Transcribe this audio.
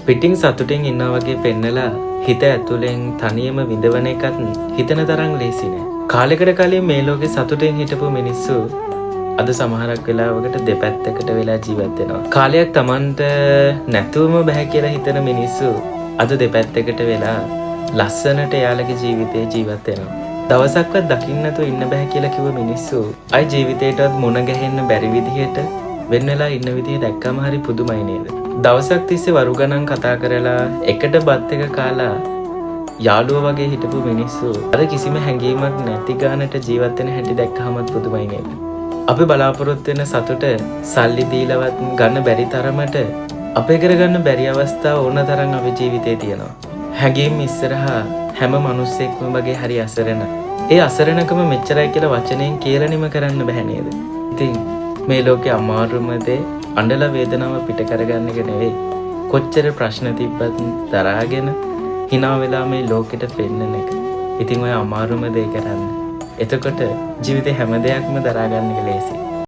පිටින් සතුටින් ඉන්නා වගේ පෙන්නලා හිත ඇතුලෙන් තනියම විඳවන එකත් හිතන තරම් ලේසි නෑ. කාලෙකට කලින් මේ ලෝකේ සතුටින් හිටපු මිනිස්සු අද සමහරක් වෙලාවකට දෙපැත්තකට වෙලා ජීවත් වෙනවා. කාලයක් තමන්ට නැතුවම බැහැ කියලා හිතන මිනිස්සු අද දෙපැත්තකට වෙලා ලස්සනට එයාලගේ ජීවිතේ ජීවත් වෙනවා. දවසක්වත් දකින්න නැතුව ඉන්න බැහැ කියලා කිව්ව මිනිස්සු අය ජීවිතේටවත් මුණ ගැහෙන්න බැරි විදිහට වෙන් වෙලා ඉන්න විදිහ දැක්කම හරි පුදුමයි නේද? දවසක් තිස්සේ වරු ගණන් කතා කරලා එකට බත් එක කාලා යාළුවෝ වගේ හිටපු මිනිස්සු අද කිසිම හැඟීමක් නැති ගානට ජීවත් වෙන හැටි දැක්කහමත් පුදුමයි නේද? අපි බලාපොරොත්තු වෙන සතුට සල්ලි දීලවත් ගන්න බැරි තරමට අපේ කරගන්න බැරි අවස්ථා ඕන තරම් අපේ ජීවිතේ තියෙනවා. හැඟීම් ඉස්සරහා හැම මිනිස්සෙක්ම වගේ හරි අසරණ. ඒ අසරණකම මෙච්චරයි කියලා වචනයෙන් කියලා නිම කරන්න බැහැ නේද? ඉතින් මේ ලෝකේ අමාරුම දේ අඬලා වේදනාව පිට කරගන්න එක නෙවෙයි. කොච්චර ප්‍රශ්න තිබ්බත් දරාගෙන හිනා වෙලා මේ ලෝකෙට පෙන්නන එක. ඉතින් ඔය අමාරුම දේ කරන්න. එතකොට ජීවිතේ හැම දෙයක්ම දරා ගන්න එක ලේසියි.